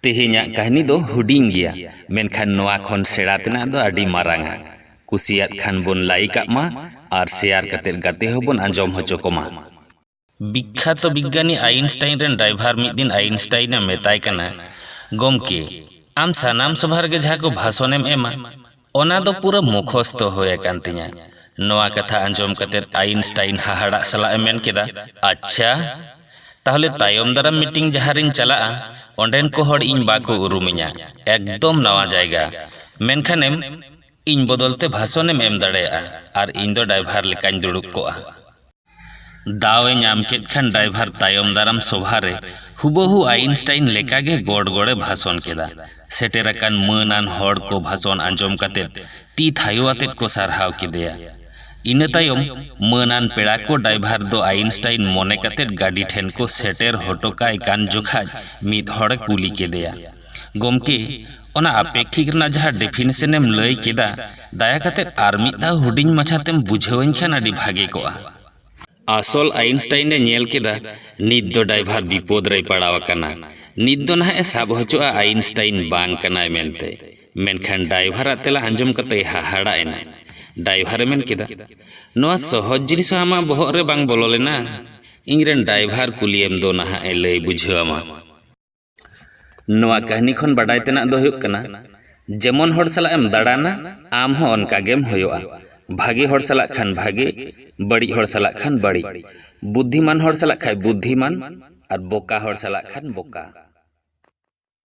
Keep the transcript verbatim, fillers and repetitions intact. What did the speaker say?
ᱛᱮᱦᱮᱧᱟᱜ ᱠᱟᱹᱦᱱᱤ ᱫᱚ ᱦᱩᱰᱤᱧ ᱜᱮᱭᱟ, ᱢᱮᱱᱠᱷᱟᱱ ᱱᱚᱣᱟ ᱠᱷᱚᱱ ᱥᱮᱬᱟ ᱛᱮᱱᱟᱜ ᱫᱚ ᱟᱹᱰᱤ ᱢᱟᱨᱟᱝᱟ᱾ ᱠᱩᱥᱤᱭᱟᱫ ᱠᱷᱟᱱ ᱵᱚᱱ ᱞᱟᱭᱤᱠ ᱟᱜ ᱢᱟ ᱟᱨ ᱥᱮᱭᱟᱨ ᱠᱟᱛᱮ ᱜᱟᱛᱮ ᱦᱚᱸᱵᱚᱱ ᱟᱸᱡᱚᱢ ᱦᱚᱪᱚ ᱠᱚᱢᱟ᱾ ᱵᱤᱠᱠᱷᱟᱛᱚ ᱵᱤᱜᱽᱜᱟᱱᱤ ᱟᱭᱤᱱᱥᱴᱟᱭᱤᱱ ᱨᱮᱱ ᱰᱨᱟᱭᱵᱷᱟᱨ ᱢᱤᱫ ᱫᱤᱱ ᱟᱭᱤᱱᱥᱴᱟᱭᱤᱱ ᱮ ᱢᱮᱛᱟᱭ ᱠᱟᱱᱟ, "ᱜᱚᱢᱠᱮ, ᱟᱢ ᱥᱟᱱᱟᱢ ᱥᱚᱵᱷᱟ ᱨᱮᱜᱮ ᱡᱟᱦᱟᱸ ᱠᱚ ᱵᱷᱟᱥᱚᱱ ᱮᱢ ᱮᱢᱟ, ᱚᱱᱟ ᱫᱚ ᱯᱩᱨᱟᱹ ᱢᱩᱠᱷᱚᱥᱛᱚ ᱦᱩᱭ ᱟᱠᱟᱱ ᱛᱤᱧᱟ᱾" ᱱᱚᱣᱟ ᱠᱟᱛᱷᱟ ᱟᱸᱡᱚᱢ ᱠᱟᱛᱮ ᱟᱭᱤᱱᱥᱴᱟᱭᱤᱱ ᱦᱟᱦᱟᱲᱟᱜ ᱥᱟᱞᱟᱜ ᱮ ᱢᱮᱱ ᱠᱮᱫᱟ, "ᱟᱪᱪᱷᱟ, ᱛᱟᱦᱚᱞᱮ ᱛᱟᱭᱚᱢ ᱫᱟᱨᱟᱢ ᱢᱤᱴᱤᱝ ᱡᱟᱦᱟᱸ ᱨᱤᱧ ᱪᱟᱞᱟᱜᱼᱟ, ᱚᱸᱰᱮᱱ ᱠᱚ ᱦᱚᱲ ᱤᱧ ᱵᱟᱠᱚ ᱩᱨᱩᱢᱤᱧᱟ, ᱮᱠᱫᱚᱢ ᱱᱟᱣᱟ ᱡᱟᱭᱜᱟ, ᱢᱮᱱᱠᱷᱟᱱᱮᱢ ᱤᱧ ᱵᱚᱫᱚᱞ ᱛᱮ ᱵᱷᱟᱥᱚᱱ ᱮᱢ ᱮᱢ ᱫᱟᱲᱮᱭᱟᱜᱼᱟ ᱟᱨ ᱤᱧ ᱫᱚ ᱰᱨᱟᱭᱵᱷᱟᱨ ᱞᱮᱠᱟᱧ ᱫᱩᱲᱩᱵ ᱠᱚᱜᱼᱟ᱾" ᱫᱟᱣ ᱮ ᱧᱟᱢ ᱠᱮᱫ ᱠᱷᱟᱱ ᱰᱨᱟᱭᱵᱷᱟᱨ ᱛᱟᱭᱚᱢ ᱫᱟᱨᱟᱢ ᱥᱚᱵᱷᱟ ᱨᱮ ᱦᱩᱵᱟᱹᱦᱩ ᱟᱭᱤᱱᱥᱴᱟᱭᱤᱱ ᱞᱮᱠᱟᱜᱮ ᱜᱚᱲ ᱜᱚᱲᱮ ᱵᱷᱟᱥᱚᱱ ᱠᱮᱫᱟ᱾ ᱥᱮᱴᱮᱨ ᱟᱠᱟᱱ ᱢᱟᱹᱱᱟᱱ ᱦᱚᱲ ᱠᱚ ᱵᱷᱟᱥᱚᱱ ᱟᱸᱡᱚᱢ ᱠᱟᱛᱮ ᱛᱤ ᱛᱷᱟᱭᱚ ᱟᱛᱮᱫ ᱠᱚ ᱥᱟᱨᱦᱟᱣ ᱠᱮᱫᱮᱭᱟ᱾ ᱤᱱᱟᱹ ᱛᱟᱭᱚᱢ ᱢᱟᱹᱱᱟᱱ ᱯᱮᱲᱟ ᱠᱚ ᱰᱨᱟᱭᱵᱷᱟᱨ ᱫᱚ ᱟᱭᱤᱱᱥᱴᱟᱭᱤᱱ ᱢᱚᱱᱮ ᱠᱟᱛᱮ ᱜᱟᱹᱰᱤ ᱴᱷᱮᱱ ᱠᱚ ᱥᱮᱴᱮᱨ ᱦᱚᱴᱚ ᱠᱟᱭ ᱠᱟᱱ ᱡᱚᱠᱷᱟᱡ ᱢᱤᱫ ᱦᱚᱲᱮ ᱠᱩᱞᱤ ᱠᱮᱫᱮᱭᱟ, "ᱜᱚᱢᱠᱮ, ᱚᱱᱟ ᱟᱯᱮᱠᱠᱷᱤᱠ ᱨᱮᱱᱟᱜ ᱡᱟᱦᱟᱸ ᱰᱮᱯᱷᱤᱱᱮᱥᱚᱱ ᱮᱢ ᱞᱟᱹᱭ ᱠᱮᱫᱟ, ᱫᱟᱭᱟ ᱠᱟᱛᱮ ᱟᱨ ᱢᱤᱫ ᱫᱷᱟᱣ ᱦᱩᱰᱤᱧ ᱢᱟᱪᱷᱟ ᱛᱮᱢ ᱵᱩᱡᱷᱟᱹᱣᱟᱹᱧ ᱠᱷᱟᱱ ᱟᱹᱰᱤ ᱵᱷᱟᱜᱮ ᱠᱚᱜᱼᱟ᱾" ᱟᱥᱚᱞ ᱟᱭᱤᱱᱥᱴᱟᱭᱤᱱ ᱮ ᱧᱮᱞ ᱠᱮᱫᱟ, ᱱᱤᱛ ᱫᱚ ᱰᱨᱟᱭᱵᱷᱟᱨ ᱵᱤᱯᱚᱫ ᱨᱮᱭ ᱯᱟᱲᱟᱣ ᱟᱠᱟᱱᱟ᱾ ᱱᱤᱛ ᱫᱚ ᱱᱟᱦᱟᱜ ᱮ ᱥᱟᱵ ᱦᱚᱪᱚᱜᱼᱟ ᱟᱭᱤᱱᱥᱴᱟᱭᱤᱱ ᱵᱟᱝ ᱠᱟᱱᱟᱭ ᱢᱮᱱᱛᱮ᱾ ᱢᱮᱱᱠᱷᱟᱱ ᱰᱨᱟᱭᱵᱷᱟᱨᱟᱜ ᱛᱮᱞᱟ ᱟᱸᱡᱚᱢ ᱠᱟᱛᱮᱭ ᱦᱟᱦᱟᱲᱟᱜ ᱮᱱᱟ᱾ ᱰᱨᱟᱭᱵᱷᱟᱨ ᱮ ᱢᱮᱱ ᱠᱮᱫᱟ, "ᱱᱚᱣᱟ ᱥᱚᱦᱚᱡ ᱡᱤᱱᱤᱥ ᱦᱚᱸ ᱟᱢᱟᱜ ᱵᱚᱦᱚᱜ ᱨᱮ ᱵᱟᱝ ᱵᱚᱞᱚ ᱞᱮᱱᱟ? ᱤᱧ ᱨᱮᱱ ᱰᱨᱟᱭᱵᱷᱟᱨ ᱠᱩᱞᱤᱭᱮᱢ ᱫᱚ ᱱᱟᱦᱟᱜ ᱮ ᱞᱟᱹᱭ ᱵᱩᱡᱷᱟᱹᱣ ᱟᱢᱟ᱾" ᱱᱚᱣᱟ ᱠᱟᱹᱦᱱᱤ ᱠᱷᱚᱱ ᱵᱟᱰᱟᱭ ᱛᱮᱱᱟᱜ ᱫᱚ ᱦᱩᱭᱩᱜ ᱠᱟᱱᱟ, ᱡᱮᱢᱚᱱ ᱦᱚᱲ ᱥᱟᱞᱟᱜ ᱮᱢ ᱫᱟᱬᱟᱱᱟ, ᱟᱢ ᱦᱚᱸ ᱚᱱᱠᱟ ᱜᱮᱢ ᱦᱩᱭᱩᱜᱼᱟ᱾ ᱵᱷᱟᱜᱮ ᱦᱚᱲ ᱥᱟᱞᱟᱜ ᱠᱷᱟᱱ ᱵᱷᱟᱜᱮ, ᱵᱟᱹᱲᱤᱡ ᱦᱚᱲ ᱥᱟᱞᱟᱜ ᱠᱷᱟᱱ ᱵᱟᱹᱲᱤᱡ᱾ ᱵᱩᱫᱽᱫᱷᱤᱢᱟᱱ ᱦᱚᱲ ᱥᱟᱞᱟᱜ ᱠᱷᱟᱱ ᱵᱩᱫᱽᱫᱷᱤᱢᱟᱱ, ᱟᱨ ᱵᱚᱠᱟ ᱦᱚᱲ ᱥᱟᱞᱟᱜ ᱠᱷᱟᱱ ᱵᱚᱠᱟ᱾